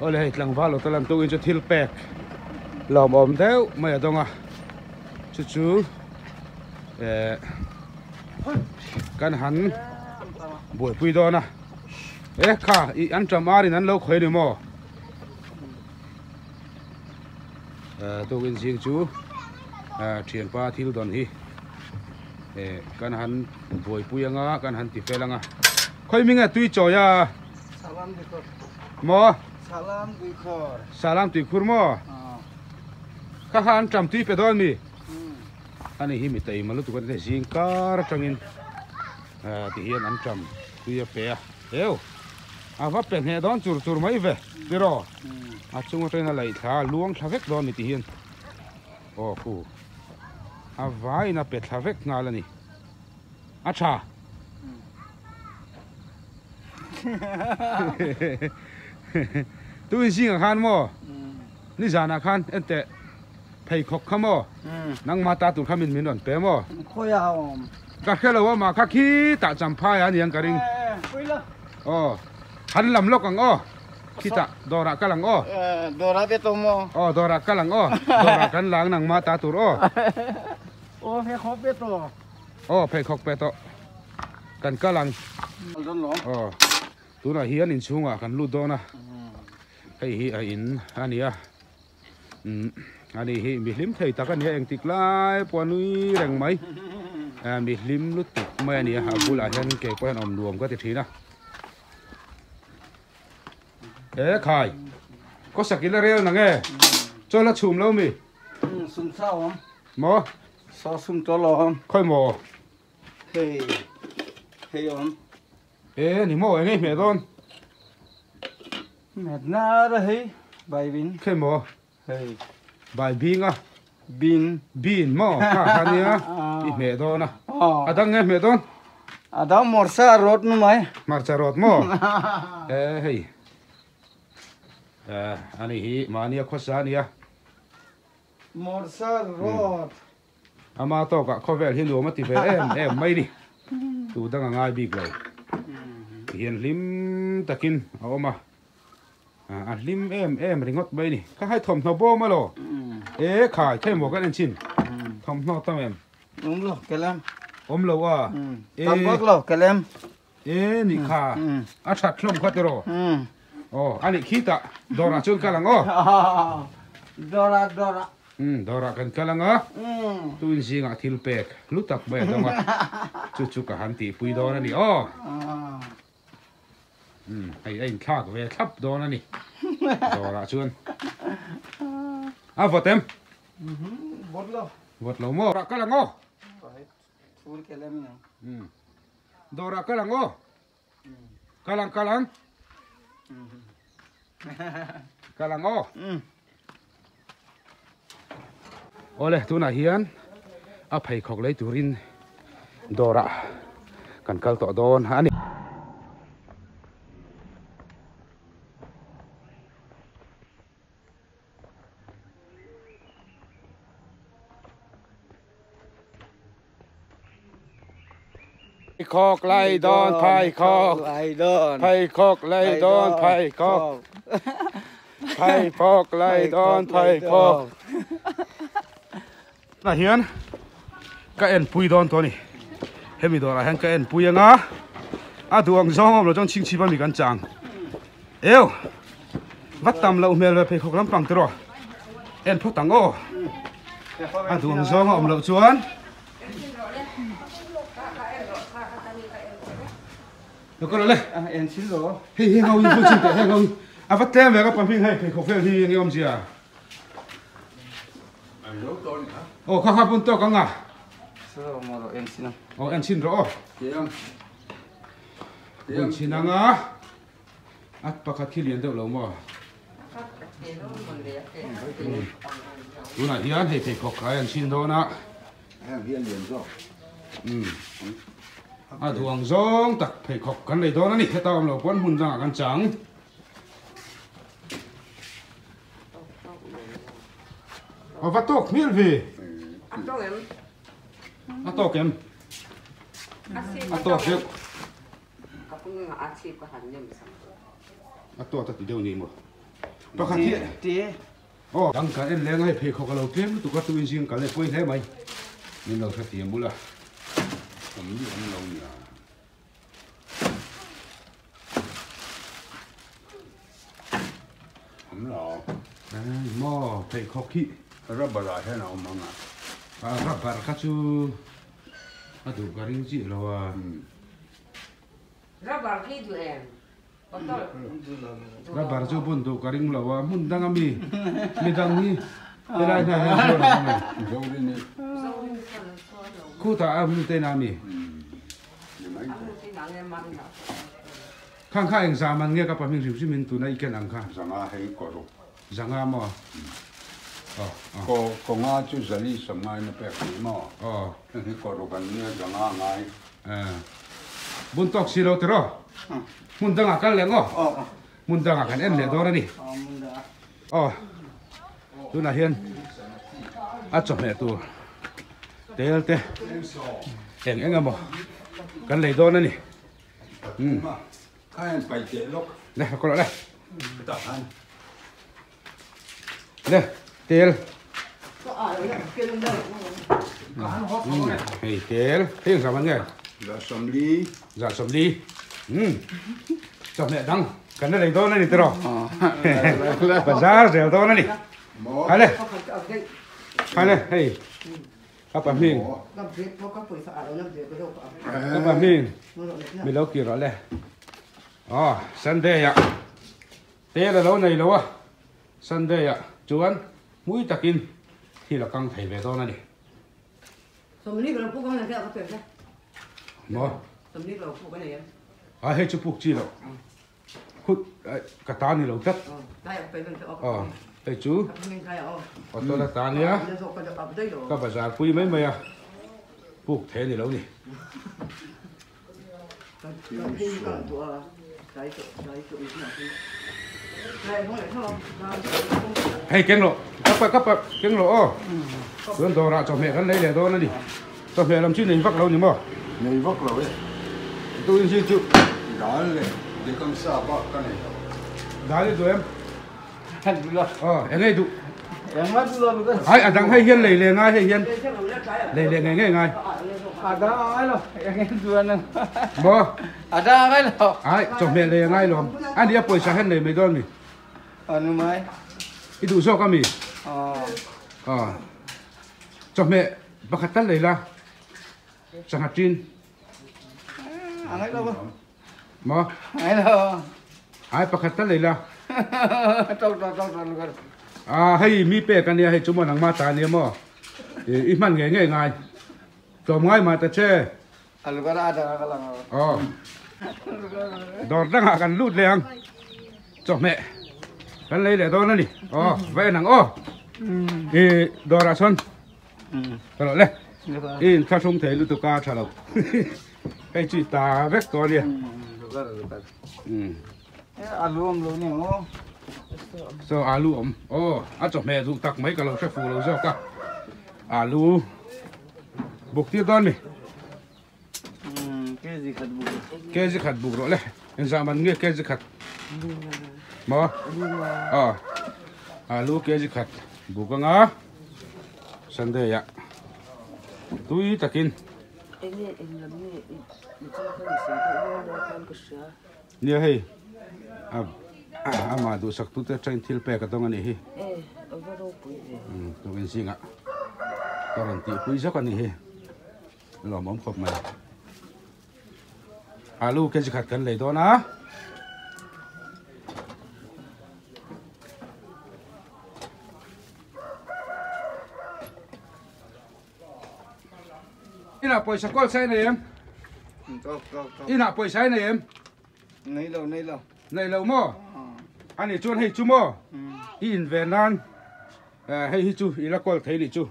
Awle hei tlangval auto lam tukin chu thil pek lawmawm deuh mai a dawng a chu chu eh kan han buaipui dawn a e kha ih an ṭam arin an lo khawi a ni maw eh tukin zing chu eh ṭhianpa thil dawn hi eh kan han buaipui anga kan han ti fel anga khawi hming nge tui chawi a. Salam tuikhur. Maw? Salam tuikhur. Salam tuikhur maw? Kha kha an ṭam tui pe dawn mi? Ani hi mi taima lutuk an zing kar atangin ti hian an ṭam tui a pe a. Heu! A va pe hneh dawn chur chur mai ve tiraw? A chung atangin a laih thla a luang thla vek dawn mi ti hian. Aw khu. A vaiin a pe thla vek nghal a ni. A tha. Tu in zingah khan maw nizanah khan enteh pheikhawk kha maw nangma ta tur kha min min rawn pe maw ka hre lo a mah kha khitah champhai a niang ka ring aw han lam lawk ang aw khitah dawrah kal ang aw dawrah te tawh maw aw dawrah kal ang aw dawrah kan la ang nangma ta tur aw aw pheikhawk pe tawh Aw pheikhawk pe tawh kan kal ang. Aw tunah hian inchhungah kan lut dawn a, hei hi a in a ni a, umm ani hi mi hlim thei tak a ni a engtik lai pawh a nui reng mai, mi hlim lutuk mai a ni a, a bulah hian kei pawh hian awm nuam ka ti thin a. E khai kawsak ila rel nang e, chaw la chhum lo mi? Sum sa awm. Maw? Saw sum tawh lo awm. Khawi maw? Hei, hei awm. E ni maw, eng ei hmeh dawn? Hmet na ra hei, bai bin. Khawi maw? Hei. Bai bing a. Bin. Bin maw, kha kha nia, i hmeh dawn a. A dang nge hmeh dawn? A dang hmarcha rawt nu mai. Hmarcha rawt maw? E hei, ani hi mahnia khawsa a nia. Morsa road. Ama tawkah khawvel hi nuam a ti ve em em mai ni. Tu dang a ngai bik lo. Tihian hlim takin a awm a. A hlim em em ringawt mai ni. Kha hai thawmhnaw bawm a lo. E khai thei maw kan en chin. Thawmhnaw tam em? Awm lo kelem. Awm lo a. Tam bawk lo kelem. E ni kha a that hlawm kha tiraw aw a nih khitah dawrah chuan kal ang aw dawrah dawrah dawrah kan kal ang a tuin zingah thil pek hlu tak mai a dawng a chu chu ka han tihpui dawn a ni aw hei a inthlak ve thlap dawn a ni dawrah chuan a vawt em vawt lo vawt lo maw kal ang aw Dawrah kal ang aw. Kal ang kal ang. Kal ang aw. Awle tunah hian a pheikhawk lei turin dawrah kan kal tawh dawn a ni. Pheikhawk lai dawn pheikhawk pheikhawk lai dawn pheikhawk pheikhawk lai dawn pheikhawk Tah hian ka en pui dawn tawh a ni hemi dawrah hian ka en pui anga a duh ang zawng awm lo chuan chhingchhip a mi kan chang eu va tam loh hmel ve pheikhawk lampang te rawh en phawt ang aw a duh ang zawng a awm loh chuan hei hi heng ho hi phun chhin teh heng ho hi a va tlem ve ka pahming hei pheikhawk vel hi enge awmzia aw kha kha bun tawk ang a aw en chhin rawh aw bun chhin ang a A pakhat khi lian deuh lo maw? Tunah hian hei pheikhawk kai an chhin dawn a. A duh ang zawng tak pheikhawk kan lei dawn a ni. Heta awm lo pawn hmun dangah kan chang. A va tawk hmel ve. A tawk em? A tawk em? A tawk deuh. A tawt a ti deuh ni maw? Pakhat hi aw dang kan en leng a hei pheikhawk a lo tlem lutuk a tu in zing kal leh pawi hle mai min lo hrethiam ula awm ni awm lo nia. Awm lo. Ai maw pheikhawk hi rubber ah hian a awm ang a. A rubber kha chu a duh ka ring chiah lo a. Rubber khi duh em? Rubber chu bun duh ka ring lo a, hmun dang ami midang hi helai hnai hian zuar ang em? Khutah a hmun te na ami? Khang kha eng zah man nge ka pahming hrim hrim in tuna i ken ang kha? Zanga hei kaw ruk. Zanga maw? Aw. Kaw kaw nga chu zali sam ngai na pek ni maw? Aw. Heng hi kaw ruk an nia zanga ngai. Bun tawk si lo tiraw? Hmun dangah kal leh ngaw? Hmun dangah kan en leh dawn a ni. Aw, tunah hian a chawhmeh tur tel te eng eng emaw kan lei dawn a ni. Le, ka kawlh le. Le, tel. Hei tel, hei ang zaman nge? Za sawmli. Za sawmli. Chawhmeh dang kan la lei dawn a ni tiraw? Bazar zel dawn a ni. Hale. Hale, hei. Ka pahming. Ka pahming. Mi lo kir rawh le. Aw, Sunday ah Tel a lo nei lo a, Sunday ah chuan hmui takin thil a kang thei ve dawn a ni. Maw? A hei chu puk chi loh. Khut ka ta ni lo tlat. Aw hei chu auto la ta nia ka bazar pui mai mai a puk thei a ni lo ni. Hei keng rawh ka pa keng rawh aw chuan dawrah chawhmeh kan lei leh dawn a ni chawhmeh lam chu nei vak lo ni maw nei vak lo e tu in zir chu dal leh dekam sa bak ka nei lo dal i duh em aw eng nge i duh Ai a dang hei hian lei leh ngai hei hian lei leh ngei ngei ngai a dang a ngai lo eng nge duan ang maw a dang a ngai lo ai chawhmeh lei a ngai lo a nia pawisa hian lei mai dawn mi anu mai i duh zawk ami aw chawhmeh pakhat tal lei la sangha tin a ngai lo Maw? Ngai lo. Ai pakhat tal ei la. Tok tok tok tok tok. Ah hei mi pek ania hei chu maw nangma ta ania maw. I hman ngei ngei ngai. Tlawm ngai mah ta che. Alugara adang ka lang. Oh. Dawr dangah kan lut leh ang. Chawhmeh kan lei leh dawn ani. Oh, va en ang aw. I dawrah chuan Ka lo le. I inthlahrung thei lutuk a tha lo. Hei chu i ta vek tawh a nia. Alu awm lo ni maw? So alu awm. Aw, a chawhmeh duh tak mai ka lo hre fuh lo zawk a. Alu buk tir dawn mi. Kg khat buk. Kg khat buk rawh le. Engzah man nge kg khat? Maw? Aw. Alu kg khat buk anga Sunday ah tui takin. Enge eng lam nge i chang khan i sawi deuh nual nual khan ka hria. Nia hei amah duhsak tute atangin thil pek a dawng a nih hi. E a va ropui ve. Tukin zingah ka rawn tihpui zawk a nih hi. Lawmawm khawp mai. Alu kg khat kan lei dawn a. Inah pawisa kawl sai nei em? Inah pawisa nei em? Nei lo, nei lo. Nei lo maw? Ani chuan hei chu maw? I in ve nan hei hi chu i la kawl thei nih chu.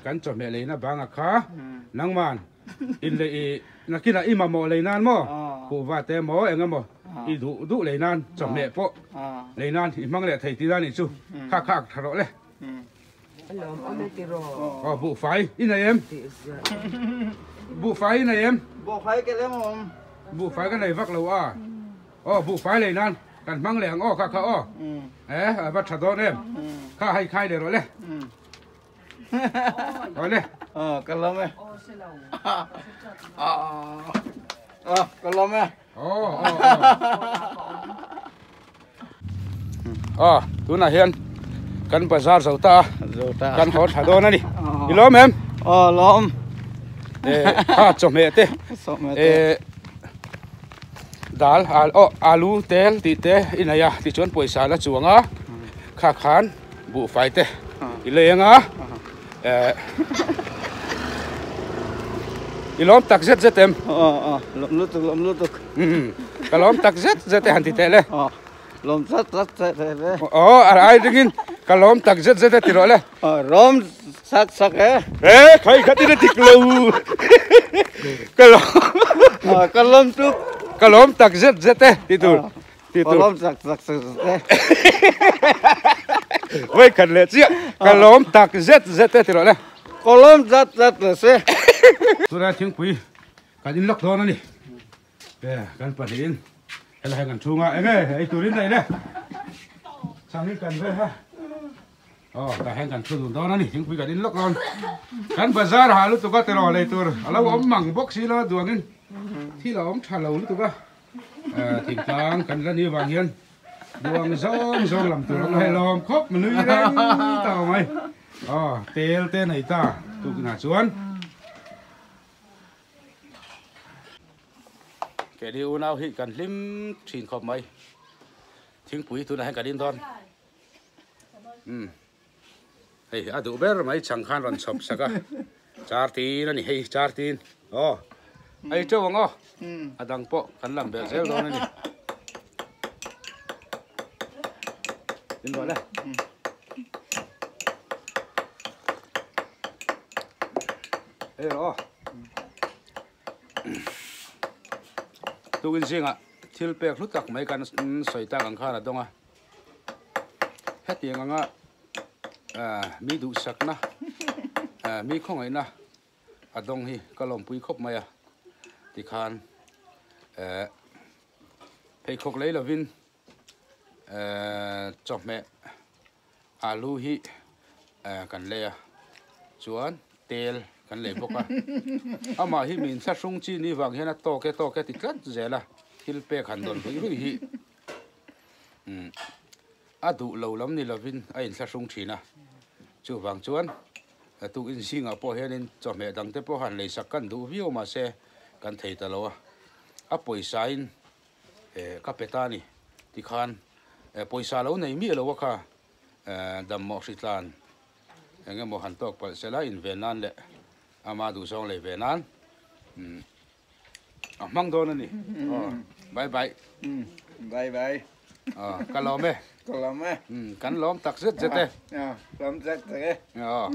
Kan chawhmeh leina banga kha nangman in lei i nakinah i mamawh lei nan maw? Kuhva te maw eng emaw i duh duh lei nan chawhmeh pawh lei nan i hmang leh thei tih dan nih chu. Kha kha tha rawh le. Aw buhfai i nei em? Buhfai i nei em? Buhfai ka lem awm. Buhfai ka nei vak lo a. Aw buhfai lei nan. Kan hmang leh ang aw kha kha aw. E a va tha dawn em. Kha hei khai leh rawh le. Aw le. Aw ka lawm e. Aw ka lawm e. Aw aw aw. Aw tunah hian kan bazar zo ta a. Kan haw tha dawn a ni. I lawm em? Aw lawm. Kha chawhmeh te. Chawhmeh te. Dal aw alu tel tih te i nei a tichuan pawisa la chuang a kha khan buhfai te i lei anga eh i lawm tak zet zet em aw aw lawm lutuk lawm lutuk ka lawm tak zet zet e han ti teh le aw lawm zet zet zet e aw a ai ringin ka lawm tak zet zet e ti rawh le aw lawm sak sak e e khai khat in a dik lo ka lawm ka lawm tuk ka lawm tak zet zet e ti tur ti tur ka lawm sak sak zet e vai khat leh chiah ka lawm tak zet zet e ti rawh le ka lawm zat zat le se tunah thingpui kan in lawk dawn a ni E kan pahnihin helai kan chhunga enge ei turin daih le changin kan ve ha aw tah hian kan thu dun dawn a ni thingpui kan in lawk dawn kan bazar ha lutuk a tiraw lei tur a lo awm mang bawk si lo a duangin thil a awm tha lo lutuk a thingtlang kan la ni vang hian duang zawng zawng lam tur awm hei lawm khawp nui reng ta mai aw tel te nei ta tukinah chuan. Keini unau hi kan hlim thin khawp mai. Thingpui tunah hian kan in dawn. Umm hei a duh ber mai chhang khan rawn chhawp sak a. Char tin a ni hei char tin. Aw ei teuh ang aw. A dang pawh kan lam belh zel dawn a ni. In rawh le. Hei rawh aw. Tukin zingah thil pek hlu tak mai kan sawi tak ang khan a dawng a. Hetiang anga mi duhsakna, mi khawngaihna a dawng hi ka lawmpui khawp mai a. Tikhan pheikhawk lei lovin chawhmeh alu hi kan lei a chuan tel kan lei bawk a amah hi min thlahrung chi ni vang hian a tawk e tawk e ti tlat zel a thil pek han dawn ruih ruih hi a duh lo lam ni lovin a inthlahrung thin a chuvang chuan tukin zingah pawh hianin chawhmeh dang te pawh han leisak kan duh viau mahse kan thei ta lo a a pawisa in Eh ka pe ta a ni tikhan eh pawisa lo nei miah lo a kha eh dam mawh hritlan eng emaw han tawk palh sela in ve nan leh ama duhzawng lei ve nan umm a hmang dawn a ni aw bye bye bye bye aw ka lawm e ka lawm e umm kan lawm tak zet zet e lawm zet zet e aw.